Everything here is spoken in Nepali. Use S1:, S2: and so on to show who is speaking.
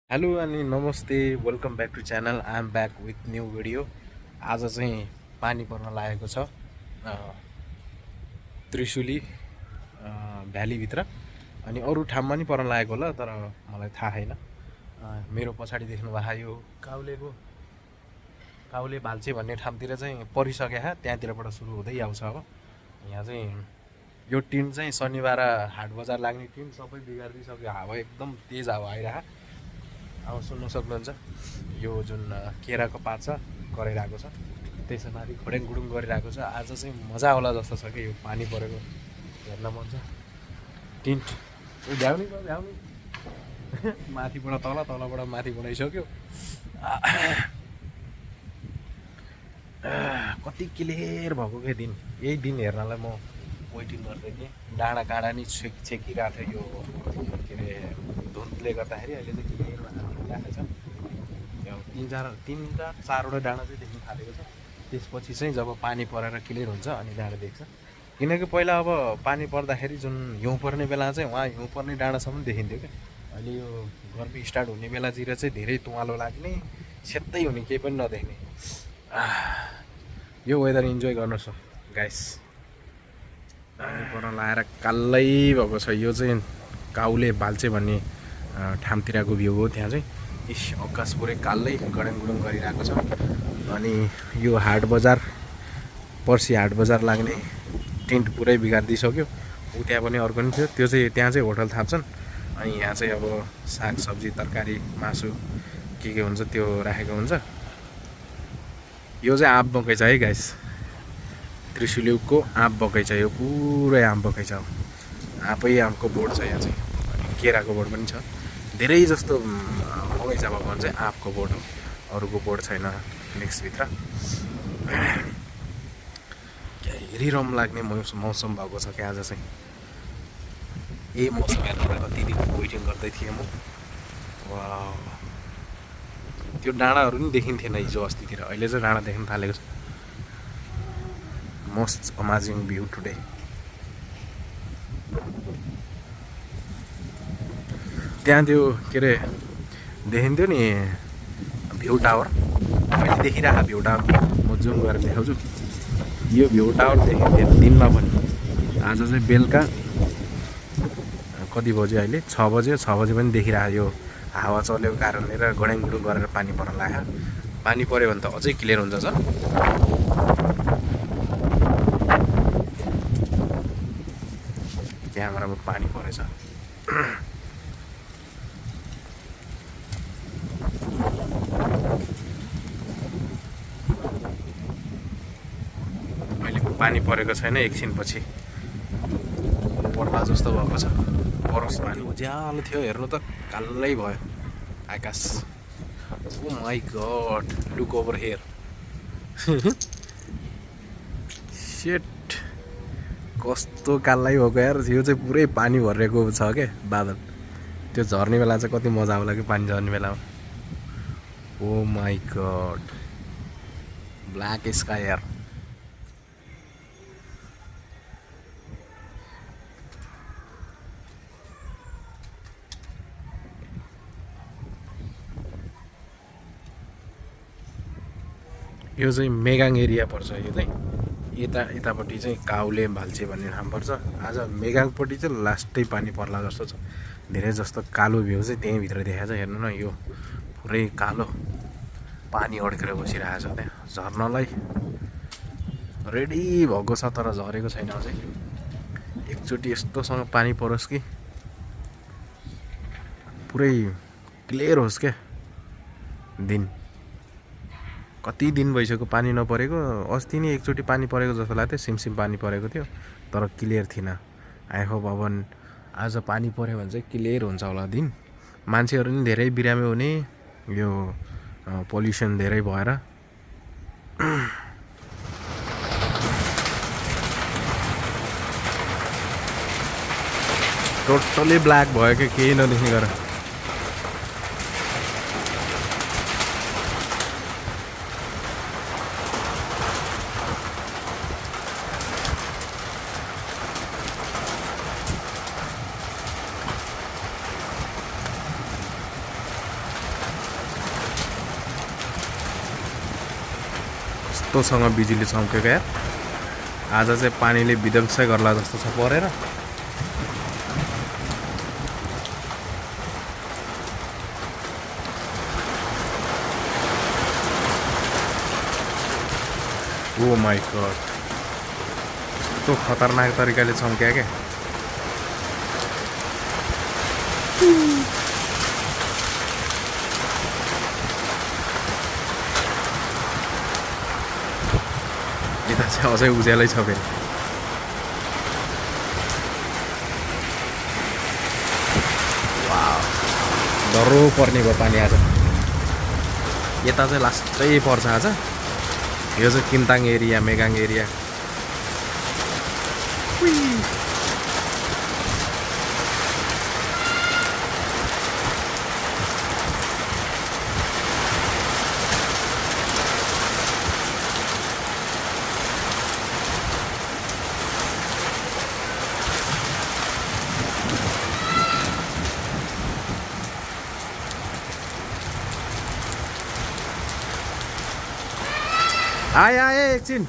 S1: हेलो अनि नमस्ते welcome back to channel I am back with new video. आज चाहिँ पानी पर्न लागेको छ त्रिशुली भ्यालीभित्र अनि अरू ठाउँमा नि पर्न लागेको होला तर मलाई थाहा छैन। मेरो पछाडि देख्नु भएको यो काउले भाल्चे भन्ने ठाउँतिर चाहिँ परिसक्यो। त्यहाँतिरबाट सुरु हुँदै आउँछ। अब यहाँ चाहिँ यो टिन चाहिँ शनिबार हाट बजार लाग्ने टिन सबै बिगारिदिइसक्यो। हावा एकदम तेज हावा आइरहेको। अब सुन्न सक्नुहुन्छ यो जुन केराको पात छ कराइरहेको छ त्यसै माथि खोडेङ गुडुङ गरिरहेको छ। आज चाहिँ मजा आउला जस्तो छ कि यो पानी परेको हेर्न मन छ। टिन्ट भ्याउने माथिबाट तल तलबाट माथि बनाइसक्यो। कति क्लियर भएको के दिन, यही दिन हेर्नलाई म वेटिङ गर्दै थिएँ। डाँडा काँडा नि छेकिरहेको थियो यो के अरे धुन्दले गर्दाखेरि। अहिले चाहिँ क्लियर राखेको छ। तिन चारवटा डाँडा चाहिँ देख्न थालेको छ। त्यसपछि चाहिँ जब पानी परेर क्लियर हुन्छ अनि डाँडा देख्छ। किनकि पहिला अब पानी पर्दाखेरि जुन हिउँ पर्ने बेला चाहिँ वहाँ हिउँ पर्ने डाँडासम्म देखिन्थ्यो क्या। अहिले यो गर्मी स्टार्ट हुने बेलातिर चाहिँ धेरै तुवालो लाग्ने, सेतै हुने, केही पनि नदेख्ने। यो वेदर इन्जोय गर्नुहोस् गाइस। पानी पर्न लाएर कालै भएको छ। यो चाहिँ काउले भाल्चे भन्ने ठाउँतिरको भ्यू हो। त्यहाँ चाहिँ आकाश पुरै कालै गडेङ गुडुङ गरिरहेको छ। अनि यो हाट बजार पर्सि हाट बजार लाग्ने टेन्ट पुरै बिगारिदिइसक्यो। त्यहाँ पनि अर्को नि थियो, त्यो चाहिँ त्यहाँ चाहिँ होटल थाप्छन्। अनि यहाँ चाहिँ अब साग सब्जी तरकारी मासु के हुन्छ त्यो राखेको हुन्छ। यो चाहिँ आँप बगैँचा है गाइस। त्रिशुलीको आँप बगैँचा, यो पुरै आँप बगैँचा हो। आँपको बोट छ यहाँ चाहिँ। अनि केराको बोट पनि छ। धेरै जस्तो बगैँचा भएको भने चाहिँ आँपको बोट हो, अरूको बोट छैन मिक्सभित्र। हेरिरम लाग्ने मौसम भएको छ क्या आज चाहिँ। यही मौसम हेर्नलाई कति दिन वेटिङ गर्दै थिएँ म। वाह, त्यो डाँडाहरू नि देखिन्थेन हिजो अस्तितिर, अहिले चाहिँ डाँडा देख्न थालेको छ। Most amazing view today. त्यहाँ त्यो के अरे देखिन्थ्यो नि भ्यू टावर, मैले देखिरहेको भ्यू टावर म जुम गरेर देखाउँछु। यो भ्यू टावर देखिन्थ्यो दिनमा पनि। आज चाहिँ बेलुका कति बज्यो अहिले 6 बज्यो। 6 बजे पनि देखिरहेको। यो हावा चलेको कारणले र गडेङ गुडुङ गरेर पानी पर्न लाग्यो। पानी पऱ्यो भने त अझै क्लियर हुन्छ सर। क्यामेरामा पानी परेछ। अहिले पानी परेको छैन, एकछिनपछि पर्ला जस्तो भएको छ। परोस् पानी उज्यालो थियो, हेर्नु त कालै भयो Akash. Oh my god, look over here. Shit, कस्तो कालै भएको यार। यो चाहिँ पुरै पानी भरेको छ क्या बादल। त्यो झर्ने बेला चाहिँ कति मजा आउला कि पानी झर्ने बेलामा। ओ माई गॉड, ब्ल्याक स्काई यार। यो चाहिँ मेगाङ एरिया पर्छ। यो चाहिँ यतापट्टि चाहिँ काउले भाल्चे भन्ने ठाउँ पर्छ। आज मेगाङपट्टि चाहिँ लास्टै पानी पर्ला जस्तो छ। धेरै जस्तो कालो भ्यू चाहिँ त्यहीँभित्र देखाएको छ। हेर्नु न, यो पुरै कालो पानी अड्केर बसिरहेको छ। त्यहाँ झर्नलाई रेडी भएको छ तर झरेको छैन अझै। एकचोटि यस्तोसँग पानी परोस् कि पुरै क्लियर होस् क्या दिन। कति दिन भइसक्यो पानी नपरेको। अस्ति नै एकचोटि पानी परेको जस्तो लाग्थ्यो, सिमसिम पानी परेको थियो तर क्लियर थिएन। आई होप अब आज पानी पऱ्यो भने चाहिँ क्लियर हुन्छ होला दिन। मान्छेहरू नि धेरै बिरामी हुने, यो पोल्युसन धेरै भएर। टोटली ब्ल्याक भयो कि केही नदेख्ने गरेर। कस्तोसँग बिजुली चम्केको यार। आज चाहिँ पानीले विध्वंसै गर्ला जस्तो छ परेर। ओ माई गॉड, कस्तो खतरनाक तरिकाले चम्क्या क्या। यता चाहिँ अझै उज्यालै छ फेरि। वाउ, डह्रो पर्ने भयो पानी आज। यता चाहिँ लास्टै पर्छ आज। यो चाहिँ किन्ताङ एरिया, मेगाङ एरिया। आए एकछिन।